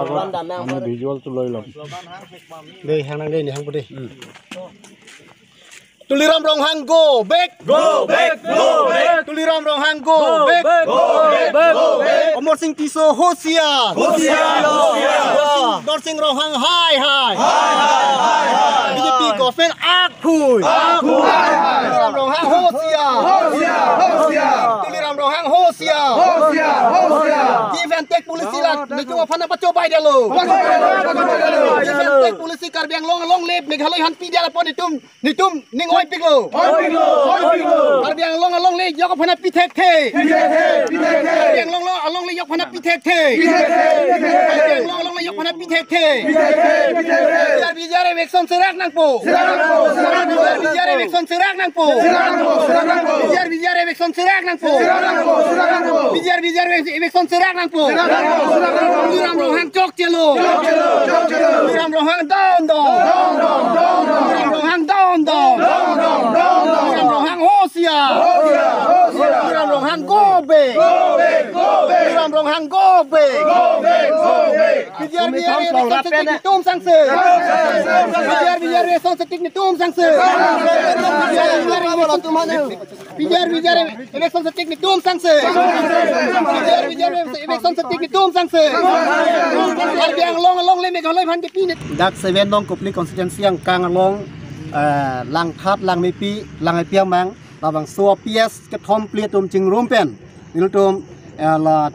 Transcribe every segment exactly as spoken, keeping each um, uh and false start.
Ane visual tu loilong. Dei, hang nang dei, ne hang pu dei. Tuliram Ronghang go back. Go back, go back. Tuliram Ronghang go back. Go back, go back. Amarsing Tisso hosiar. Hosiar, hosiar. Dorsing, Dorsing Ronghang hai hai. Hai hai, hai hai. B J P government ak phui. Ak phui. Tuliram Ronghang hosiar. Hosiar, hosiar. Tuliram Ronghang hosiar. Hosiar, hosiar. Give and take policy la, nelitum aphan pachobai detlo. Pachobai detlo, pachobai detlo. Give and take policy Karbi Anglong alongle Meghalaya aphan pidet apot nelitum, nelitum ning oipiklo. Oipiklo, oipiklo. Karbi Anglong alongle yok aphan pi thekthe. Pi thekthe, pi thekthe. Karbi Anglong alongle yok aphan pi thekthe. Pi thekthe, pi thekthe. Karbi Anglong alongle yok aphan pi thekthe. Pi thekthe, pi thekthe. P G R, P G R eviction serak nangpo. Serak nangpo, serak nangpo. P G R eviction serak nangpo. Serak nangpo, serak nangpo. P G R, P G R eviction serak nangpo. Serak nangpo, serak nangpo. P G R, P G R eviction serak nangpo. Serak nangpo, serak nangpo. Tuliram Ronghang chokchelo. Chokchelo, chokchelo. Tuliram Ronghang down, down. Down, down, down, down. Tuliram Ronghang down, down. Down, down, down, down. Tuliram Ronghang hosiar. Hosiar, hosiar. Tuliram Ronghang go back. Go back, go back. Tuliram Ronghang go back. Go back, go back. P G R, P G R eviction setik nelitum sangse. P G R, P G R eviction setik nelitum sangse. P G R, P G R eviction setik nelitum sangse. P G R, P G R eviction setik nelitum sangse. Karbi Anglong alongle Meghalaya aphan kepi neli. Dak seven nong Kopili constituency angkang along, eh, Langthat, Langmepi, Langmepi amang, labangso P S kethom phli atum chingrum pen nelitum, eh, la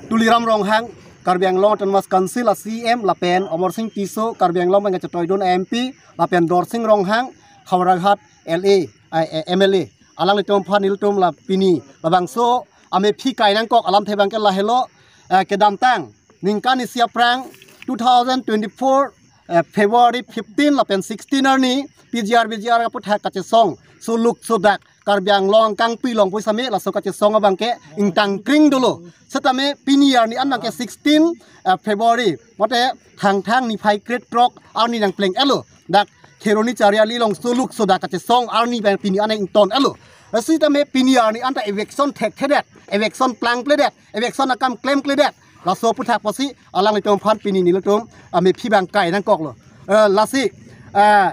Tuliram Ronghang, Karbi Anglong Autonomous Council a C E M, lapen Amarsing Tisso, Karbi Anglong pen kachetoidun M P, lapen Dorsing Ronghang, Howraghat L A, eh, eh, M L A. Alanglitum aphan nelitum la pini labangso amephi kai nangkok alamthe abangke lahelo, eh, kedamtang ningkan isi aphrang two thousand twenty-four, eh, February fifteen lapen sixteen arni P G R, P G R aputhak kachesong suluk sudak Karbi Anglong angkangpi along pusitame laso kachesong abangke ingtangkring dolo. Setame pini arni an abangke sixteen, eh, February, mate Thangthang niphai krethrok arni nangpleng-etlo. Dak Kheroni Chariali along suluk sudak kachesong arni abang pini an ington-etlo. Setame pini arni anta eviction thekthedet, eviction plangpledet, eviction akam klemkledet. Laso aputhak pusi alanglitum aphan pini nelitum amephi abang kai nangkoklo. Eh, lasi, eh,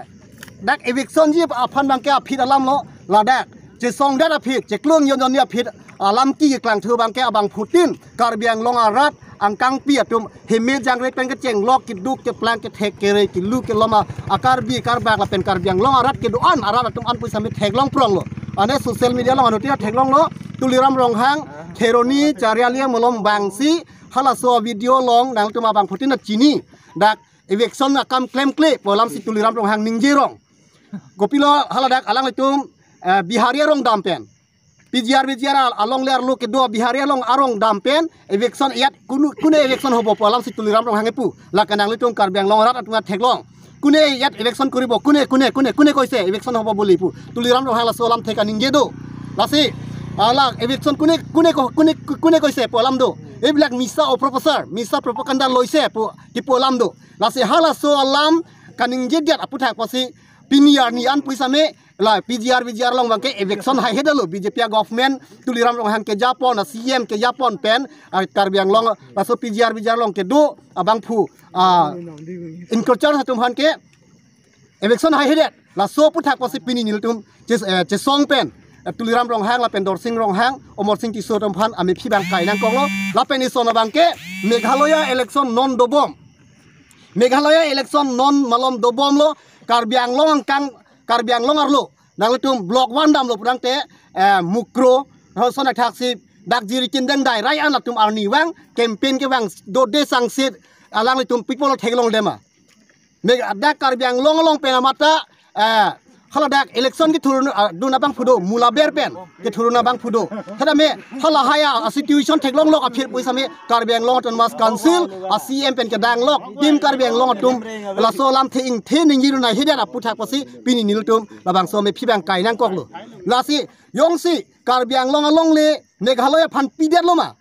dak evictionji aphan abangke aphi alamlo, ladak chesongdet aphi, cheklung jonjon aphi alam keklangthu abangke abangphutin Karbi Anglong arat angkangpi atum heme jangre pen kechenglok keduk keplang kethek kere kelu keloma a-Karbi Karbak lapen Karbi Anglong arat kedo-an arat atum an pusitame theklong pronglo. Ane social media along anuttin theklonglo, Tuliram Ronghang Kheroni Chariali malom vangsi halaso video along nangtum abangphutin chini. Dak eviction akam klemkle pu alamsi Tuliram Ronghang ningje rong. Kopilo haladak alanglitum, eh, Bihari arong dam pen, P G R, P G R al-, alongle arlo kedo Bihari along arong dam pen eviction ejat kunu, kune eviction hobo pu alamsi Tuliram Ronghang kepu. Lake nanglitum Karbi Anglong arat atum theklong. Kune ejat eviction koribo, kune, kune, kune, kune koise eviction hobo buli pu Tuliram Ronghang laso alamthe kaningje do. Lasi, ah, la eviction kune, kune ko, kune, kune koise pu alam do. Ebilak misa o professor, misa propaganda loise pu, kipu alam do. Lasi halaso alam kaningjedet aputhak pusi pini arni an pusitame la P G R, P G R along abangke eviction haihedetlo, B J P a-government, Tuliram Ronghang kejapon, a-C E M kejapon pen, ah, Karbi Anglong, laso P G R, P G R along kedo abangphu, ah, in charge atum aphan ke eviction haihedet. Laso aputhak pusi pini nelitum ches-, eh, chesong pen, eh, Tuliram Ronghang lapen Dorsing Ronghang, Amarsing Tisso atum aphan amephi abang kai nangkoklo. Lapen ison abangke Meghalaya election non dobom. Meghalaya election non malom dobomlo. Karbi Anglong angkang, Karbi Anglong arlo nanglitum block one damlo pulangte, eh, Mukroh, lason athaksi dak Jirikindeng Dairai an latum arnivang campaign kevang dode sangsit alanglitum people theklongledema. Meg-, dak Karbi Anglong along pen amata, eh, haladak election kethur, ah, dun abangphu do, mula ber pen kethur abangphu do. Setame halahai a-situation theklonglok aphi pusitame Karbi Anglong Autonomous Council a-C E M pen kedanglok, Team Karbi Anglong atum laso alamthe ingthe ningjirun haihedet aputhak pusi pini nelitum labangso amephi abang kai nangkoklo. Lasi jongsi Karbi Anglong alongle Meghalaya aphan pidetlo ma?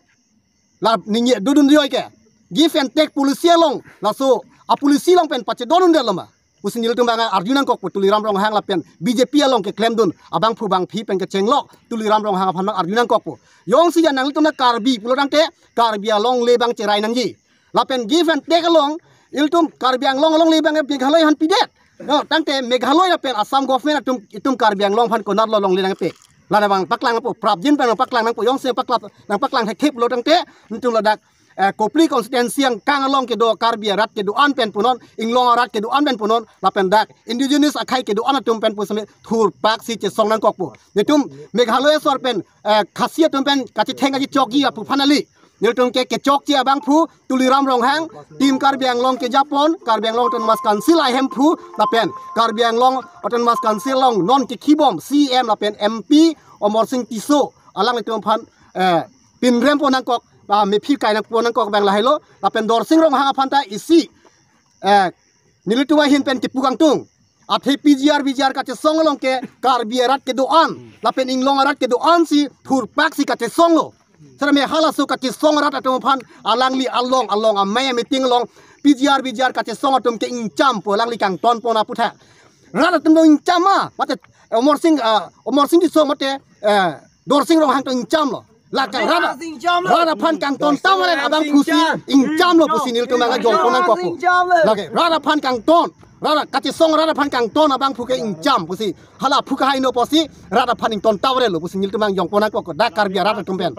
La ningje dodun dioi ke. Give and take policy along, laso a-policy along pen pachedondetlo ma pusi nelitum abang arju nangkokpo, Tuliram Ronghang lapen B J P along keklemdun abangphu bangphi pen kechenglok Tuliram Ronghang aphan abang arju nangkokpo. Jongsi ya nanglitum na Karbi pulo tangte Karbi alongle abang cherai nangji. Lapen give and take along, ilitum Karbi Anglong alongle abang Meghalaya aphan pidet. No, tangte Meghalaya lapen Assam government atum itum Karbi Anglong aphan konatlo longle nangpik? La labang paklang nangpo, prapjin pen paklang nangpo, jongsi paklang, nangpaklang thekthip lo tangte, itum ladak, eh, Kopili constituency angkang along kedo Karbi arat kedo-an pen punon, Inglong arat kedo-an pen punon, lapen dak indigenous akhei kedo-an atum pen pusitame thurpaksi chesong nangkokpo. Nelitum Meghalaya sor pen, eh, Khasi atum pen kachetheng kachechokji aphu aphan kali. Nelitum ke kechokji abangphu Tuliram Ronghang, Team Karbi Anglong kejapon, Karbi Anglong Autonomous Council ahemphu, lapen Karbi Anglong Autonomous Council along non kekhibom C E M lapen M P Amarsing Tisso alanglitum aphan, eh, pinrem pon nangkok, ah, mephi kai nangpon nangkok abang lahelo, lapen Dorsing Ronghang aphan ta isi, eh, nelitum ahin pen kipu kangtung. Athe P G R V G R kachesong along ke Karbi arat kedo-an, lapen Inglong arat kedo-an si thurpaksi kachesonglo. Sitame halaso kachesong arat atum aphan alangli along along amei ameeting along P G R V G R kachesong atum ke ingcham pu alangli kangton pon aputhak. Rat atum do ingcham ma, mate Amarsing, ah, Amarsing Tisso mate, eh, Dorsing Ronghang to ingchamlo. Lake rat, rat aphan kangton tangvalen abangphusi ingchamlo pusi nelitum abang jongpon nangkokpo. Lake rat aphan kangton, rat kachesong rat aphan kangton abangphu ke ingcham pusi, hala aphu kahai no pusi rat aphan ington tangvalenlo pusi nelitum abang jongpon nangkokpo dak Karbi arat atum pen.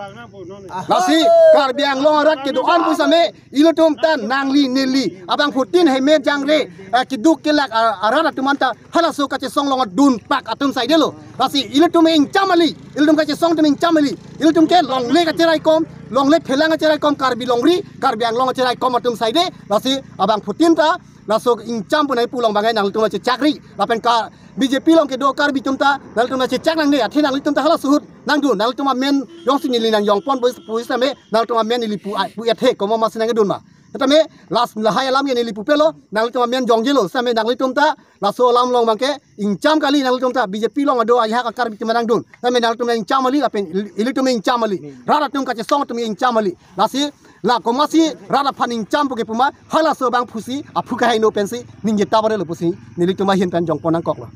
Lasi Karbi Anglong arat kedo-an pusitame ilitum ta nangli neli abangphutin heme jangre, eh, keduk kelak, ah, arat atum anta halaso kachesong along adunpak atum saidelo. Lasi ilitum ingcham kali, ilitum kachesong atum ingcham kali, ilitum ke longle kacheraikom, longle phelang kacheraikom, Karbi longri, Karbi Anglong kacheraikom atum saide. Lasi abangphutin ta laso ingcham pu nangpu along abang nanglitum chechakri, lapen ka B J P along kedo Karbi atum ta nanglitum chechak nangne, athe nanglitum ta halaso ahut nangdun, nanglitum amen jongsi neli nangjongpon pusitame nanglitum amen neli pu ai, pu ethe komat masi nangdun ma. Tame last lahai alam ke neli pupelo, nanglitum amen jongjelo, sitame nanglitum ta laso alam along abang ke ingcham kali, nanglitum ta B J P along ado ajahak a-Karbi atum nangdun. Tame nanglitum ingcham kali, lapen il-, ilitum ingcham kali. Rat atum kachesong atum ingcham kali. Lasi la komatsi rat aphan ingcham pu ke puma, halaso abangphusi aphu kahai no pensi ningje tangvalenlo pusi nelitum ahin pen jongpon nangkoklo.